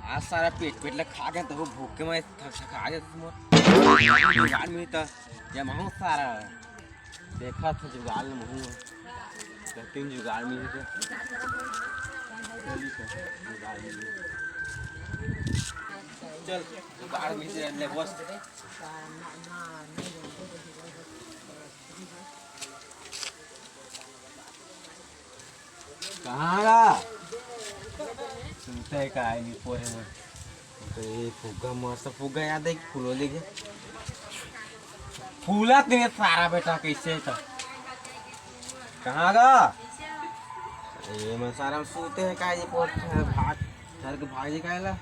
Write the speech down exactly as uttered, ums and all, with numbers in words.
आज सारा पेट पेट ला खा के तो भूख के मैं थक थका जात मोर। जुगाड़ में तो जमाऊं सारा। देखा था जुगाड़ में मुंह। तीन जुगाड़ में तो चल जुगाड़ में से ले बस। कहाँ गा? सुनते का है नहीं पोरे में। तो ये फुग्गा मस्त फुग्गा याद है कि फूलो लेके फूला तेरे सारा बेटा कैसे था? कहाँ गा? ये मैं सारा सोते हैं का ये पोर भाग घर के भाग जी काला।